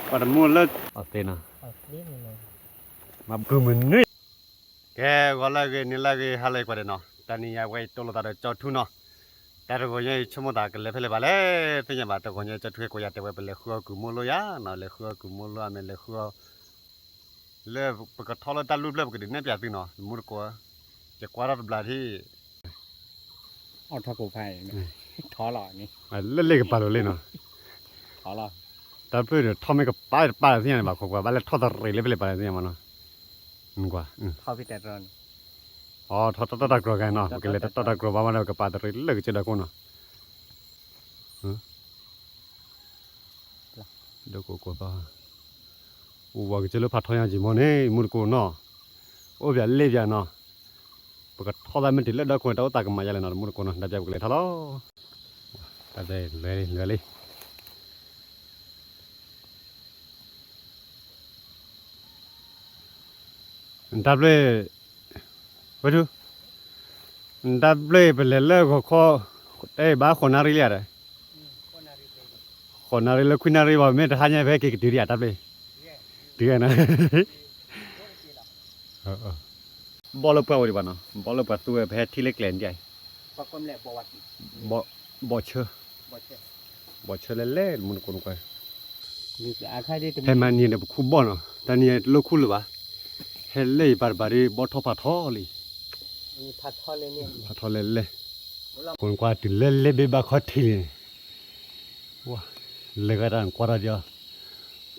ပှၤတမူလၢအီၤသ့နီၤ, မၤကုမုၢ်နွံ, ကဲ ဂီၤလၢအဂ့ၤ နံၤလၢအဂ့ၤ ဟါလၢအဂ့ၤ ကွၢ်ဒဲးနီၤ, တနံၤအံၤ ပှၤအံၤ တိလိာ်သးဒီးကၠီထူနီၤ, တၢ်တဂီၤညါအံၤ ဆိကမိၣ်သးကလဲၤဖဲလဲၣ်ဘၣ်လဲၣ် သ့ၣ်ညါဘၣ်, တဂီၤညါ ကၠီထူဟဲကိးယၤတဲဝဲ ပလဲၤဃုအီၣ်ကုၢ်မိၢ်လိယၤနီၤ, လဲၤဃုအီၣ်ကုၢ်မိၢ်လိ အမ့ၢ်လဲၤဃုအီၣ် လၢပကထီလၢတၢ်လူၢ်ဖျၢၣ် ပကဒုးနဲၣ်ပၠးသုနီၤ, မူတကိး, ယကွၢ်ထီၣ်တဘျီထံၣ် အီၣ်ထီၣ်ကိၣ်ဖးအံၤ, ထီလီၤန့ၣ်, လၢလ့ၣ်ကပၤလိၤလံနီၤ, ထီလီၤ, တၢ်ဖျၢၣ်ဒီးထီၣ်မ့ၢ်ကပၤတပၤသ့ၣ်ညါန့ၣ်ဘၣ်, ခိးကွၢ်ဘၣ်လဲၣ်ထီၣ်တရံးလၢဖဲလဲၣ်ပၤသ့ၣ်ညါမးနီၤ, ကွၢ်, ထီၣ်ဖဲတၢ်တြီန့ၣ်, အီ ထီၣ်တၢ်တၢ်တြီၤဂၤနီၤ, ပကလဲၤတၢ်တၢ်တြီၤဘၣ်မးဒီး ကပၤတရံးလၢကစၢၢ်ဒီခိၣ်နီၤ ဒိၣ်ကိၢ်ကိၢ်သီ, အိၣ်ဝဲကစၢၢ်လၢဖးထီညါက့ၤမ့ၢ်န့ၣ် မူတကိးနီၤ, အိၣ်ပၠးလ့ၣ်ပၠးနီၤ, ပကထီၣ်သးမ့ၢ်တ့ၢ်လၢဒီခိၣ်န့ၣ် တၢ်အိၣ်သးကမၤယါလဲၣ်နီၤ, မူတကိးနီၤ, တၢ်ပၠးပကလဲၤထီၣ်လီၤ, တၢ်ပၠးလွဲလံ လွဲလံ နတၢ်ဘျၢ, ဝဲထူ, နတၢ်ဘျၢ ပလဲၤလၢဂီၤခီ, တဘၣ်ဃိးနၣ်ရံၣ်လံဧါဒီး, ဃိးနၣ်ရံၣ်လၢခွံနၣ်ရံၣ်ဘၣ် မ့ၢ်တဟါညါဖဲက့ၤကတုၤဒံးဧါ တၢ်ဘျၢ, တုၤဧါနီၤ, ဘီၣ်လၢပှၤဝဲဒံးဘၣ်နီၤ, ဘီၣ်လၢပှၤသူဝဲ ပဟဲထံၣ်လၢကျဲန့ၣ်ဒံးအံၤ, ဘီၣ်ဆၢ, ဘီၣ်ဆၢလဲၣ်လဲၣ် မူတကိးနကွၢ် ဖဲမၤနံၤန့ၣ် ပခူၣ်ဘီၣ်နီၤ, တနံၤအံၤတလိၣ်ခူၣ်လၢၤဘၣ်, ဟဲလၢအံၤပၤတပၤဒီး ဘီၣ်ထီၣ်ဖးထီလံ, ဖးထီလဲၣ်လဲၣ်, ကိးနကွၢ်တုၤလၢလဲၣ်ဘ့ၣ်ဘၣ်ခီထံးန့ၣ်, ဝါ, လဲၤဂၤတၢ်ကွၢ်တၢ်ဒီး,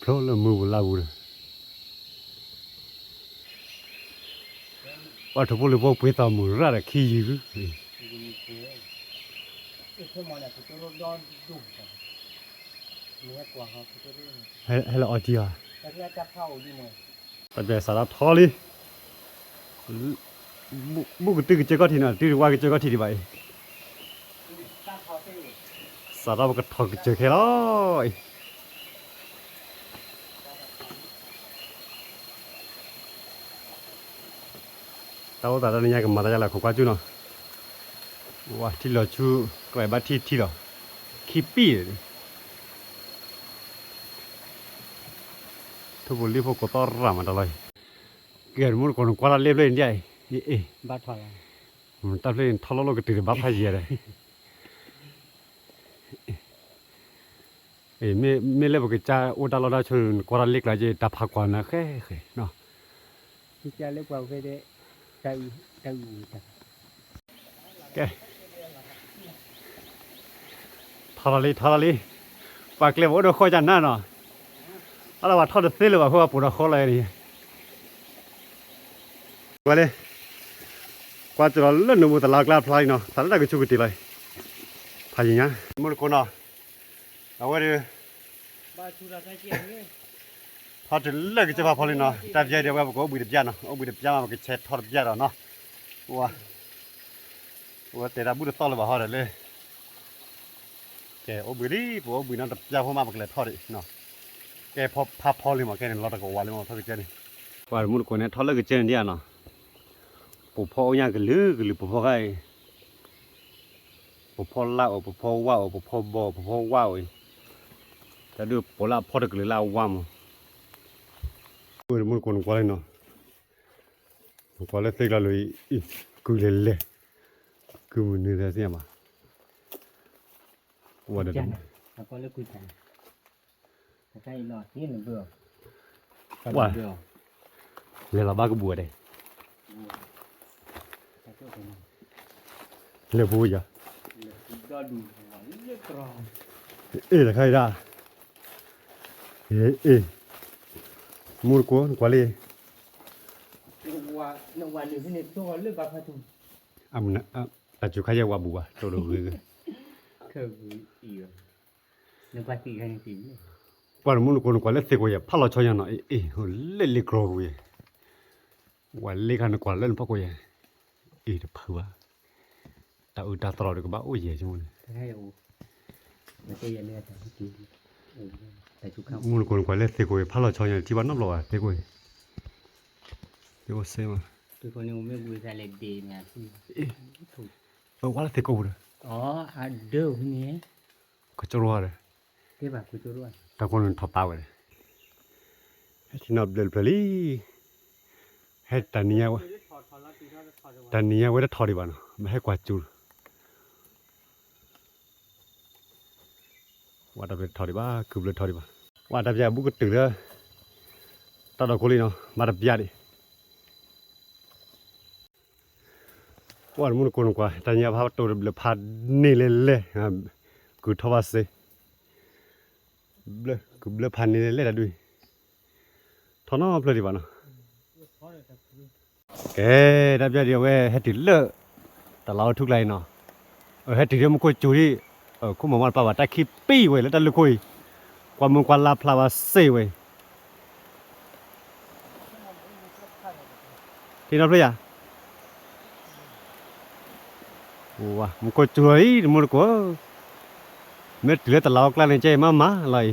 ဖျိလၢမုၢ်ပူၤလၢ်ပူၤဒီး ပှၤထိၣ်ဖိလံၤဖိပှ့ၤသီမုၢ်ရၣ်ဒီးခံယုၢ်, ဟဲလီၤအီထံအီၤ, တၢ်စးထီၣ်ထီလံ, ဘူၣ်ကတုၤကစၢၢ်ခီၣ်ထံးနီၤ, တုၤတဝါကစၢၢ်ခီၣ်ထံးဒံးဘၣ်အံၤ, စးထီၣ်ပကထီၣ်ကစၢၢ်ခဲလီၤအံၤ တၢ်အိၣ်သးတနံၤညါကမၤတၢ်ယါလၢခိးကွၢ်ကၠူၣ်နီၤ, ဝါထံလီၤဆူ, ကြၢးဘၣ်ထံထံလီၤ, ခံပံၣ်, ထိၣ်ဖိလံၤဖိကိးသီရၣ်မးတၢ်လီၤအံၤ, ကဲမူတကိးနကွၢ်တၢ်လ့ၣ်ဖျၢၣ်န့ၣ်ဒံးအံၤ, အ့ၣ်, တၢ်ဖျၢၣ်န့ၣ်ထီလီၤလီၤကတုၤတဘၣ်ဖးယံၤဒီး မ့ၢ်လၢပကစၢ်အိၣ်တၢ်လီၢ်တၢ်ဆိး နကွၢ်တၢ်လ့ၣ်ကျါက့ တၢ်ဖးကွၢ်နၤဃဲဃဲနီၤ, ကဲ, ထီထီၣ်လံ ထီထီၣ်လံ, ပှၤကျဲပအိၣ်ဒီးဃီကနၣ်နီၤ, အလၢပှၤထီၣ်တသ့လၢၤဘၣ် အဃိပှၤပိာ်ဒီးဃီလီၤန့ၣ် ကွၢ်လၢ, ကွၢ်စ့ၢ်လီၤလၢနဘူးသလါကျါဖျါလံနီၤ, သးလၢတၢ်ကဆူကတ့ၢ်လီၤအံၤ, ဖးယံၤညါ, မူတကိးနီၤ, အဝဲဒီး, ထီတုၤလၢကစၢၢ်ဖးဖီလံနီၤ, တၢ်ပျဲဒီးဝဲပကအိၣ်ဘှံးတပျၢ်နီၤ, အိၣ်ဘှံးတပျၢ်မး ပကဆဲးထီၣ်တပျၢ်ဒီးနီၤ, ဝဲတဲတၢ်ဘူၣ်တသီၣ်လၢၤဘၣ်ဟီဒီးလၢ ကဲအိၣ်ဘှံးလံ, ပအိၣ်ဘှံးနီတပျၢ်ဖိမး ပကလဲၤထီၣ်ဒံးနီၤ, ကဲဖးဖီလံမး ကဲန့ၣ်လီၤတကဝၤလံမး ထီၣ်ကစၢၢ်န့ၣ်, ပှၤမူတကိးန့ၣ် ထီၣ်လၢကစၢၢ်န့ၣ်ဒံးဧါနီၤ, ပိာ်ဖီအိၣ်ညါကလုာ်ကလုာ် ပိာ်ဖီခါအံၤ, ပိာ်ဖီလၢ်အိၣ် ပိာ်ဖီဝါအိၣ် ပိာ်ဖီဘီ ပိာ်ဖီဝါအိၣ်အံၤ, တၢ်ဒုးပိာ်လၢအဖီတကလုာ်လၢအဝါမး, မူတကိးနကွၢ်လံနီၤ, နကွၢ်လၢသ့ၣ်ကျါလိၤအံၤ, ကုၢ်လဲၤလဲၤ, ကုၢ်မုၢ်နုာ်သ့ၣ်ညါဘၣ်, ဝဲဒီး ဝါ, လဲၤလီၤဘၣ်ကဘူၣ်ဝဲဒၣ်, လဲၤပူၤယၤ, အ့ၣ်တခါအံၤဒၣ်, အ့ၣ်, မူတကိး နကွၢ်လံ, တၢ်စူၤခါယဲဝါဘူးဘၣ် တိၢ်ဒီးဂ့ၤဂ့ၤ, ပှၤတမူတကိး နကွၢ်လၢသ့ၣ်ကိးယဲၢ် ဖးလီၤဆီညါနီၤ, အ့ၣ်, လၢလ့ၣ်ကြီကွံာ်ယဲၢ်, ဝဲလ့ၣ်ခါနကွၢ်လၢနဖီခိၣ်ယဲၢ်, အ့ၣ်တဖုဘၣ်, တၢ်အုၣ်တၢ်သီၣ်ဒီးကဘၣ်အိၣ်ယဲၢ်ဆိမိၣ်န့ၣ်, မူတကိးနကွၢ်လၢသ့ၣ်ကိးယဲၢ် ဖးလီၤဆီညါ ထံၣ်ဘၣ်နီတဘျီဘၣ် သ့ၣ်ကိးယဲၢ်, သ့ၣ်ကိးစ့မး, ဝဲလၢသ့ၣ်ကိးပူၤဒီး ကကၠိရိၤဒီး, တၢ်ကိးန့ၣ်ထီၣ်ပာ်ဝဲဒီး, ဟဲထံၣ်နီၣ်ဘျၢၣ်တဖျၢၣ်လံ, ဟဲတၢ်နံၤညါဝဲ, တၢ်နံၤညါဝဲတထီၣ်ဒံးဘၣ်နီၤ, မ့ၢ်ဟဲကွၢ်စူၤ, ဝဲတဖျၢၣ်တထီၣ်ဒံးဘၣ်, ကုၢ်ဘျၢၣ်ထီၣ်ဒံးဘၣ်, ဝဲတဖျၢၣ်အဘူးကတုာ်လၢ တၢ်ဒီခိၣ်လံနီၤ, မၤတပျၢ်ဒံး ပှၤတမူတကိးနကွၢ် တၢ်ညါဖးတိၢ်တဘျၢၣ်ဖးန့ၢ်လဲၣ်လဲၣ်, ကုၢ်ထီၣ်ဘၣ်စ့ၢ်, ကုၢ်ဘျၢၣ်ဖးန့ၢ်လဲၣ်လဲၣ်တၢ်ဒုး, ထီၣ်နီတဖျၢၣ်ဒံးဘၣ်နီၤ. ကဲ, တၢ်ပျၢ်ဒံးအဝဲဟဲတုၤလၢ တၢ်လီၢ်အိၣ်ထူၣ်ကျါအံၤနီၤ, ဟဲတုၤလၢမူခိၣ်စူၤဒံး, ခိၣ်မီၤမီၢ်တပာ်ဘၣ်တၢ်ခံပံၢ်ဝဲလၢတၢ်လူၢ်ခိၣ်အံၤ, ကွၢ်မုၢ်ကွၢ်လါဖျါဘၣ်စ့ၢ်ဝဲ ထံနီဖျၢၣ်ယၤ, မူခိၣ်စူၤလီၤအံၤ တမူတကိး, မ့ၢ်တုၤလၢတလးအီၣ်ကျါန့ၣ် ကဲအံၤမးမးလီၤ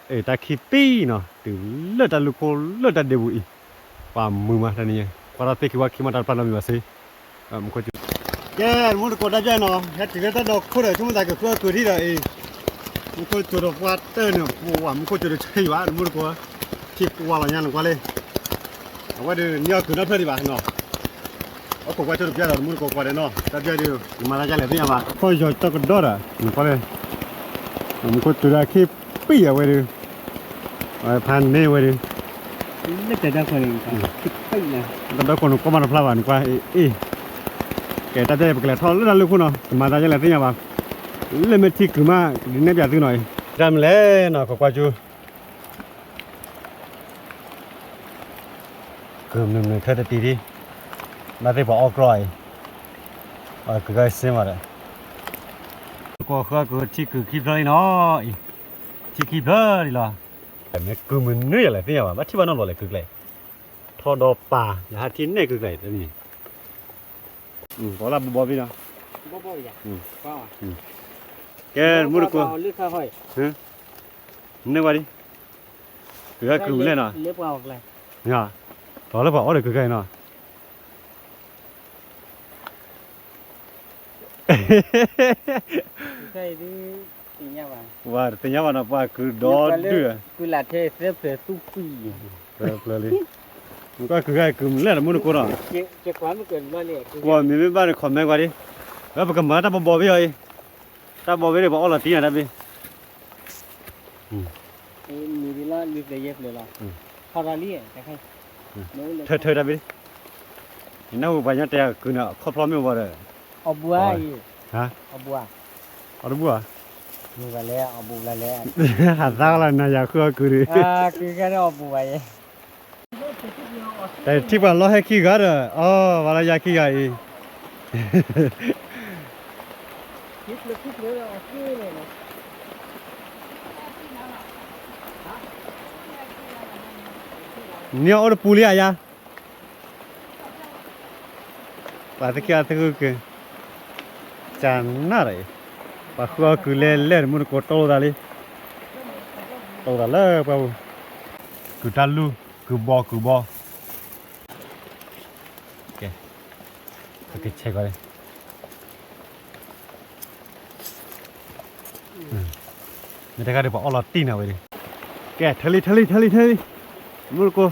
အံၤ, တၢ်ခံပံနီၤ တုၤလၢတၢ်လူၢ်ခိၣ်လၢတၢ်ဒ့ပူၤအံၤ, ပှၤမုာ်မးတနံၤညါ, ကွၢ်ထီၣ်သ့ၣ်ခံဝါခံမးတၢ်တပာ်နီတမံၤဘၣ်စ့ၢ်, မူခိၣ်စူၤ, ကဲ တမူတကိးတၢ်ပျၢ်နီၤ ဟဲတုၤလၢတၢ်ဒီခိၣ်ဒီး ဆိကမိၣ်သးကဃုအီၣ်ကုၢ်ထံဒီးအံၤ, မူခိၣ်စူၤတပှၢ်တၢၢ်န့ၣ် ပှၤမူခိၣ်စူၤတဆၢအံၤဘၣ် တမူတကိး, ထံကွၢ်လီၤညါန့ၣ်ကွၢ်လံ, အဝဲဒၣ်နံၣ်အီၣ်ကုၢ်နီဖျၢၣ်ဒံးဘၣ်နီၤ, အခိၣ်ကွၢ်ဆိတပျၢ်ဒီး တမူတကိးကွၢ်ဒီးနီၤ တၢ်ပျၢ်ဒံး နမၤတၢ်ယါလဲၣ်သ့ၣ်ညါဘၣ် ခီၣ်ယီၤကၠီကဒီဒီး နကွၢ်လၢ မူခိၣ်စူၤဒၣ်ခံပံအဝဲဒၣ်, ဖးန့ၢ်ဝဲဒၣ်, တၢ်ဒီခိၣ်န့ၣ် တၢ်ဒီခိၣ်န့ၣ် ကွၢ်မးတဖျါဘၣ် နကွၢ်အ့ၣ်, ကဲတၢ်ပျၢ်ယၤ ပကလဲၤထီၣ်လၢတၢ်လူၢ်ခိၣ်နီၤ ကမၤတၢ်ယါလဲၣ်သ့ၣ်ညါဘၣ်, လၢမ့ၢ်ထံကုၢ်မး ကဒုးနဲၣ်ပၠးသုနီၤအံၤ, တၢ်မနုၤလဲၣ်နီၤ ခိၣ်ကွၢ်စူၤ ကုၢ်မနုၤမနုၤထွဲတတံၤဒံး, ဘၣ်သ့ၣ်ပှၤအီၣ်ကြီအံၤ, အကုၢ်ဂၤစ့မးဒီး, ကိးဃၢကုၢ်ထံကုၢ်ခံဖျၢၣ်လံနီၤအံၤ, ထံခံဖျၢၣ်လံလီၤ, မ့ၢ်ကုၢ်မနုၤယၤလဲၣ်သ့ၣ်ညါဘၣ် ဘၣ်ထံၣ်ဘၣ်နီတဘျီလဲၣ်ကုၢ်ကျဲ, ထီဒီးပၢ် ယဟးထံၣ်နဲၣ်ကုၢ်ကျဲတနံၤ, ပှၤလၢဘိဘိဘံနီၤ, ကဲမူတကိး န့ၢ်ဝဲဒံး, ကုၢ်ဂၤကုၢ်မနုၤလဲၣ်နီၤ, ပှၤလၢပှၤအီၣ်ဒီးကုၢ်ဂၤအံၤနီၤ, ဝဲတသ့ၣ်ညါဘၣ်နီၤ ပှၤကုၢ်ဒီဒုၣ်, ဖျၢၣ်လံ, နကွၢ်ကုၢ်ဂၤအံၤကုၢ်မနုၤလဲၣ်တမူတကိးနီၤ, ပှၤမ့မ့ၢ်ဘၣ်န့ၣ် comment ကွၢ်ဒံး, ပကမၤတၢ်ဘီဘီဘ့ၣ်အီၤအံၤ, တၢ်ဘီဘ့ၣ်ဒံးပှၤအီၣ်လီၤတံၢ်နၤတၢ်ဘ့ၣ် ထၢထၢတၢ်ဘ့ၣ်, နနၢ်ဟူပှၤညီတဲအကုၢ်န့ၣ် ခီဖျိမ့ၢ်အိၣ်ဘၣ်ဒီး, အီၣ်တဘူၣ်ဧါ, ဟါ, အီၣ်တဘူၣ်ဧါ, ဟးသါလၢနၤယၤဃုအီၣ်ကုၢ်ဒံး, တၢ်ထံၣ်ပှၤလီၤဟဲခံဂၤဒီး အီၣ်ဝဲလၢယၤခံဂၤအံၤ နံၣ်အီၣ်အိၣ်တပူၤလံဧါယၤ, ပှၤသ့ၣ်ခံဂၤသ့ၣ်ဂုၤက့ၤ, ကနၣ်ဒီးအံၤ, ပှၤဃုအီၣ်ကုၢ်လဲၣ်လဲၣ်တမူတကိး တိၢ်လိာ်သးလံ, တိၢ်လိာ်သးလၢပှၤပူၤ, ကုၢ်တၢ်လူၢ် ကုၢ်ဘီကုၢ်ဘီ, ကဲ, ပကဆဲးကီးလံ မ့ၢ်တခါဒီးပှၤအီၣ်လီၤတံၢ်နၤဝဲဒၣ်, ကဲ ထၢလံ ထၢလံ ထၢလံ ထၢလံ, မူတကိး,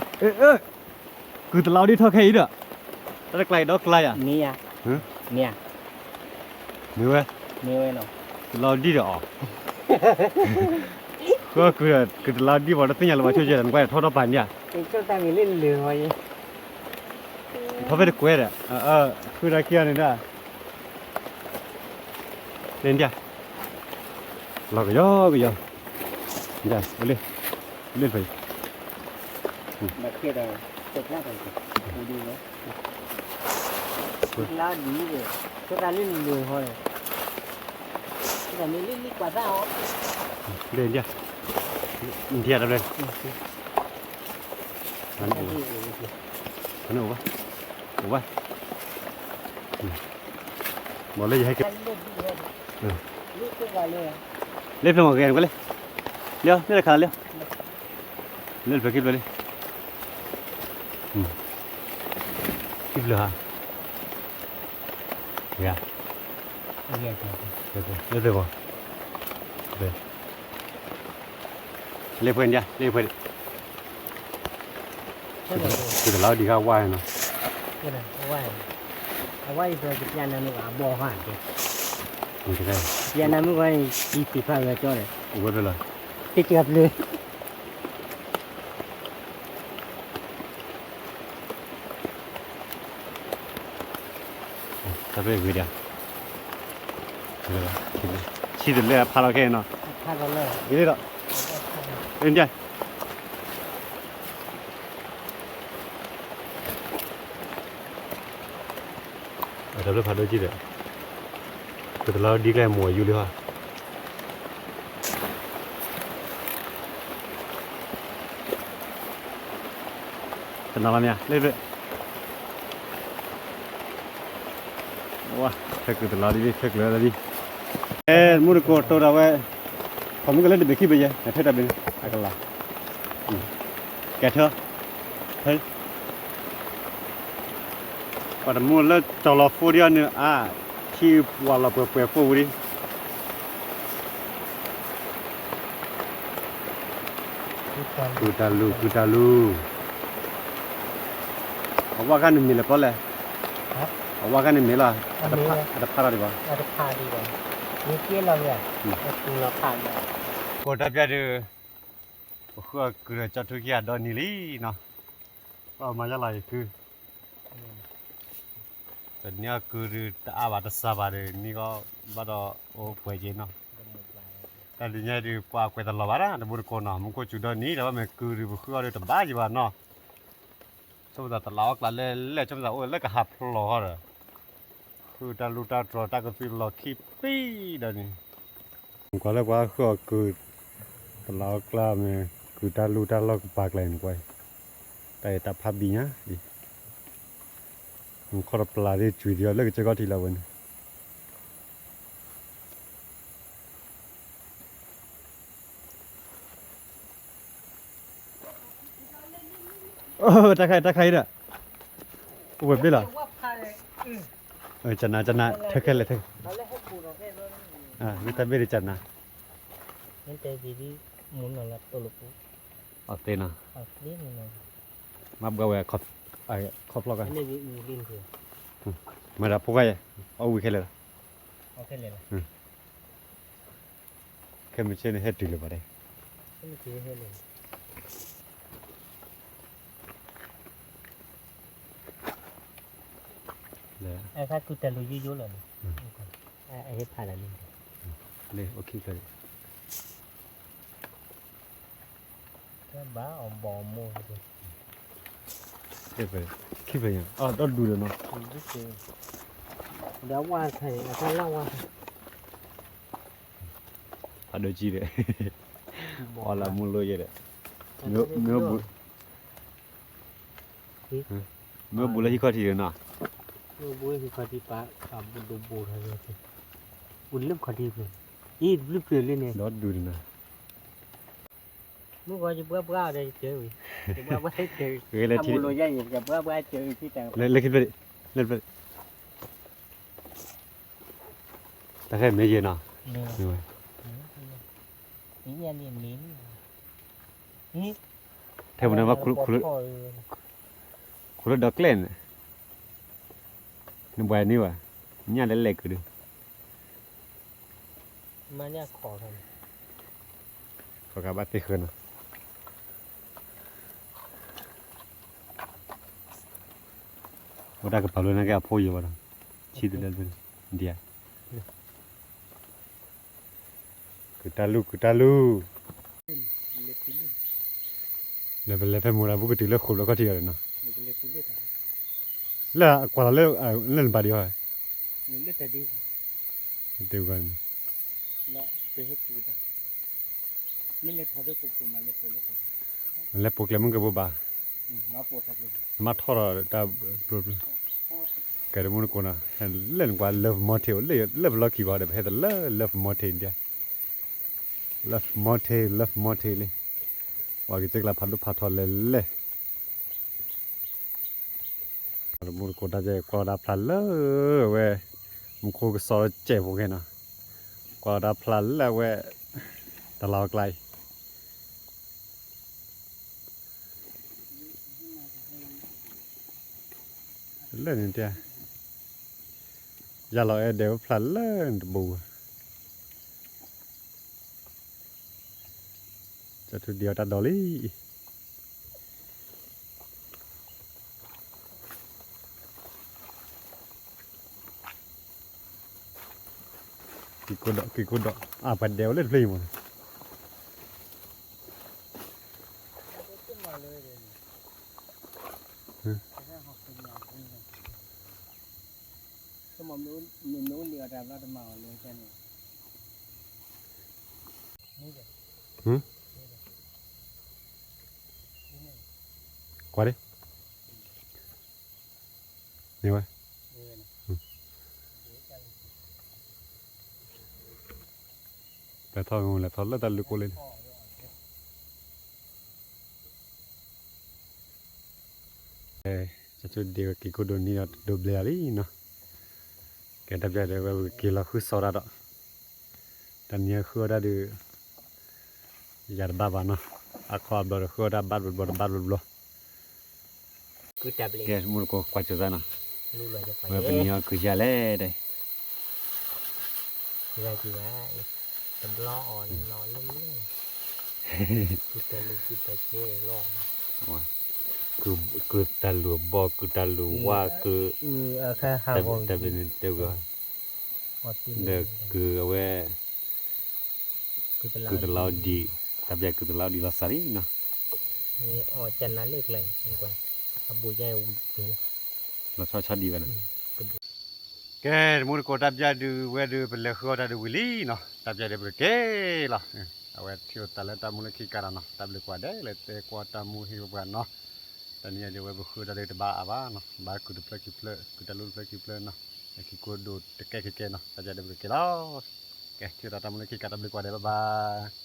ကုၢ်တလးအီဒံၣ်ထီၣ်ခဲအံၤဒီး, တၢ်တကျါအံၤဒီကျါယၤ, မ့ၢ်ဝဲ, တလးအီဒံၣ်ဒီးအီၤ, ဃုအီၣ်ကုၢ်ဒီး ကုၢ်တလးအီဒံၣ်ပှၤတသ့ၣ်ညါလၢၤဘၣ် ဆိကဲနကွၢ်ထီၣ်ဒီးပာ်န့ၣ်ဧါ, ထီၣ်ဖဲတကွဲဒီး, ဖုဒါခံဂၤန့ၣ်ဒၣ်, လၢဒၣ်, လီၤကယီကယီ, ဒၣ်, လၢဖဲ, လၢဒၣ်, လၢလၢကွၢ်သၣ်အီၤ, ဒၣ်ဒၣ်, အိၣ်ဘၣ်, အိၣ်ဘၣ်, မ့ၢ်လၢယဟဲက့ၤ, လၢဖျၢၣ်မ့ၢ်ဂဲၤနကွၢ်လၢ, လၢ, လၢတခါလၢ, လၢဖျၢၣ်ခံဖျၢၣ်လံ, ခံဖျၢၣ်ဧါ, ယၤ, လၢသ့ၣ်ဘီ, လၢ လ့ၣ်ဖဲန့ၣ် လ့ၣ်ဖဲန့ၣ်, ကတလီၤဒံးခါဝါနီၤ, အဝါအံၤဒီး ယပျၢ်နၤမ့ၢ်အဘီၣ်ဟါကဲ, ပျၢ်နၤမ့ၢ်ဝဲ ယသံၣ်ဖးဝဲကၠီဒီး, အိၣ်ဝဲဖဲလီၤ, တကပျၢၤ တၢ်ဖဲဂ့ၤဒၣ်, ဆံးတလဲဖးလီၤခဲနီၤ, ဂ့ၤလီၤ, အၢ တၢ်ဖဲဖးဒိၣ်ကံဒီး, ကတလီၤဒံးကျဲမိၢ်ယူၤလံဟီ, တနီၤလီၤမ့ၢ် လ့ၣ်ဖဲ ဝါ ထဲကုၢ်တလီၤဒံး ထဲကျၢၤလီၤဒံး, အဲ မူတကိးတိၤဒၣ်ဝဲ, ခီမ့ၢ်ကလၢတဘ့ၣ်ခံဘ့ၣ်ယဲ နထဲတၢ်ဘ့ၣ်န့ၣ် အကလၤ, ကဲထၢ, ပှၤတမူလၢကၠီၤလီၤဖိဒံးအီၤန့ၣ် အါ, ထံပှၤလီၤပှဲၤပှဲၤဖိဝံၤဒံး ကုၢ်တၢ်လူၤ ကုၢ်တၢ်လူၤ, အဝါခါန့ၣ်မ့ၢ်လၢပီလဲၣ်, အဝါခါန့ၣ်မ့ၢ်လီၤ, အတဖးထီၣ်ဒံးဘၣ်, မ့ၢ်ကဲလီၤမ့ၢ်, ကိးတၢ်ပျၢ်ဒုး, ပဃုအီၣ်ကုၢ်ဒီးကၠီထူခံဂၤဒီနံၤလံနီၤ, ပမၤယါလီၤယကုၢ် တနံၤအီၣ်ကုၢ်ဒုးတအါဘၣ်တစှၤဘၣ်ဒီး နံၤကီဘၣ်ဒီးအိၣ်ပှဲၤက့ၤနီၤ, တၢ်ဒုးညါဒုးပှၤကွဲးတလီၤဘၣ်ဒၣ် တမူတကိးနီၤ, မူခိၣ်စူၤဒီနံၤ တဘၣ်မ့ၢ်ကုၢ်ဒုးပဃုအီၣ်ဒုးတဘၣ်ယံၤဘၣ်နီၤ, ဆိမိၣ်သးတလးအီၣ်ကျါလဲၣ်လဲၣ် ဆိမိၣ်သးအိၣ်လၢကဟးဖျိးဃီဒီး, ဃုတၢ်လူၢ်တၢ်တြီၤတၢ်ကသုလီၤခံပံဒီးန့ၣ် ကွၢ်လၢပှၤဃုအီၣ်ကုၢ်, တလးအီၣ်ကျါမ့ၢ် ကုၢ်တၢ်လူၢ်တၢ်လီၢ်ကပၤကျါန့ၣ်ကွၢ်, တၢ်အဲၣ်တၢ်ဖးဘံညါအံၤ, ခီၣ်တပျၢ်သ့ၣ်ကွံာ်ဒံးအီၤလၢကစၢၢ်ခီၣ်ထံးလီၤဝဲန့ၣ်, တၢ်ခါအံၤ တၢ်ခါအံၤဒီး, အိၣ်ဝဲဘ့ၣ်လီၤ, ကနၤ ကနၤ ထဲခဲလၢာ်ထဲ, မ့ၢ်တၢ်ဘ့ၣ်ဒီးကနၤ, မ့ၢ်တဲသ့နီၤ, မၤဘှါဝဲ ခီဖျိကါ, မၤဒၣ်ဖိခွါယဲ, အီၣ်ဝံၤခဲလၢာ်လီၤ, ခဲမုၢ်ဆ့ၣ်န့ၣ်ဟဲတုၤလၢၤဘၣ်ဒဲး, လၢ အခါကုၢ်တၢ်လူၤယိယိလီၤန့ၣ်, အဟဲဖးလၢန့ၣ်, လၢ အိၣ်ခံဖျၢၣ် ဘၣ်အီၤဘီၣ်အမိၢ်, ခံဖျၢၣ်ညါ အဒီဒူၣ်ဒီးနီၤ, ဒီးဝါခဲအံၤအသၢလၢဝါ, ဖးဒိၣ်ကံဒီး, အီလၢမူလိယဲဒီး, မ့ၢ် မ့ၢ်ဘူးလၢဟံၣ်ခီၣ်ထံးဒီးနီၤ, မ့ၢ်ဘူးလၢဟံၣ်ခီၣ်ထံးပာ်, ဘူးဒိၣ်ဘူးထီၣ်, ဘူးလၢခီၣ်ထံးဖျၢၣ်, အံၤတဘျုးဖျၢၣ်လံန့ၣ်, ဒီဒူၣ်န့ၣ်နီၤ, မုၢ်ဂီၤယဘှါဘှါအီၤဒီးယစၢၤဝံၤ, ယဘှါဘှါစၢၤဝံၤ, အမိၢ်လိယါအံၤ ယဘှါဘှါစၢၤဝံၤဖံတၢ်, လၢခံဖျၢၣ်, လၢဖျၢၣ်, တၢ်ခဲမ့ၢ်ယဲၢ်နီၤ, မ့ၢ်ဝဲ, ထဲပူၤန့ၣ် ခူၣ်လၢဒီးကျဲန့ၣ်, နဘှါန့ၢ်ဘၣ်, ညၣ်လဲၤလဲၤကုၢ်ဒုး, ခီၣ်ခါဘၣ်သ့ၣ်ဃၢနီၤ, အိၣ်တၢ်ကပၤလၢနကဲအဖိယံၤဘၣ်ဒီး, ဆံးတလဲ, ဒ် ကုၢ်တၢ်လူၢ် ကုၢ်တၢ်လူၢ်, ဒီးပလဲၤဖဲမိၢ်ဒီး ဘူးကတုၤလၢဃိာ်လၢခီၣ်ထံးအီၤဒီးနီၤ, လၢအကွၢ်လီၤလၢ လၢနဘၣ်ဒံးဟီ, တဂၤန့ၣ်, လဲၤပိာ်ကျဲမုၢ်ကဘိဘၣ်, မၤထီၣ်ဒီးတၢ်ဘျိဘျိ, ကဲတမူတကိးနီၤ, လၢနကွၢ် Love Motel အိၣ် လၢလၢပလီၢ်ခံဘၣ်ဒီး ပဟဲတလၢ Love Motel ဒ်, Love Motel, Love Motel လံ, ပှၤကစၢ်ကျါဖးဒိၣ်ဖးထီလဲၤလဲၤ တမူတကိးတၢ်ကဲ ကွၢ်ဝဲဒၣ်ဖျါလၢဝဲ မူခိၣ်ကစီၣ်လၢကဲးဖိခဲနီၤ, ကွၢ်ဝဲဒၣ်ဖျါလၢဝဲ တလးအီၣ်ကျါအံၤ, လၢန့ၣ်တဲ, ယၤလီၤအဲၣ်ဒဲးဝဲဖျါလၢန့ၣ်တဘိဝဲ, ကၠီထူဒံးအီၤတၢ်ဒိးလံ. က့ၤကိးဒီး က့ၤကိးဒီး အပှၤဒဲးဝဲလၢတဖျၢၣ်အံၤမးန့ၣ်, ကွၢ်ဒ် န့ၣ်ဝဲ, လဲၤထီၣ် လဲၤထီၣ်လၢတၢ်လူၢ်ကိၣ်လၢန့ၣ်, ကၠီထူဒံးဝဲက့ၤကိးဒိၣ်န့ၢ်ဒီးတဒိးဘျဲၣ်အီၤလံနီၤ, ကဲတၢ်ပျၢ်ဒီးဝဲပက့ၤလီၤဃုစီၤတၢ်ဒီး, တနံၤဃုအီၣ်တၢ်ဒုး ယၤတဘၣ်ဘၣ်နီၤ, အခီအဘျီဒီးဃုအီၣ်တၢ်ဘၣ်တဘျီတဘၣ်တဘျီ, ကဲ မူတကိးကွၢ်ကၠိသးနီၤ, ဝဲပနံၤအီၤကုၤယၤလဲၣ်တဲ, တဘျီအီၤနီၤလၢလၢ, ကုၤတၢ်လူၢ်ဘီ ကုၤတၢ်လူၢ်ဝါ ကုၤ, တၢ်ဘၣ်န့ၣ်တဲဂီၤ, ဒီးကုၤအဝဲ ကုၤတလီၤဒံး, တၢ်ပျၢ်ကုၤတလီၤဒံးလီၤစၢ်လံနီၤ, လီၤဆီဆီဒံးဝဲနီၤ, ကဲ တမူတကိးတၢ်ပျၢ်ဒုးဝဲဒုး ပလဲၤဃုအီၣ်တၢ်ဒုးဝံၤလံနီၤ, တၢ်ပျၢ်ဒုးပကက့ၤလီၤ, အဝဲထံၣ်လိာ်သးလၢတၢ်မူလၢခံကးဒီးနီၤ, တၢ်ဘျုးကွၢ်ဒဲးလၢတဲကွၢ်တၢ်မူဟ့ၣ်ပှၤနီၤ, တနံၤအံၤဒုးဝဲပဃုအီၣ်တၢ်ဒုးတဘၣ်အါဘၣ်နီၤ, ဘၣ်ကုၤတဖျၢၣ်ခံဖျၢၣ် ကုၤတၢ်လူၢ်တဖျၢၣ်ခံဖျၢၣ်နီၤ, ခံကိးဒိၣ်တကဲခဲကဲနီၤ, တၢ်ပျၢ်ဒုးပကက့ၤလီၤ, ကဲ ထံၣ်လိာ်သးတၢ်မူလၢခံကး တၢ်ဘျုးကွၢ်ဒဲး bye bye.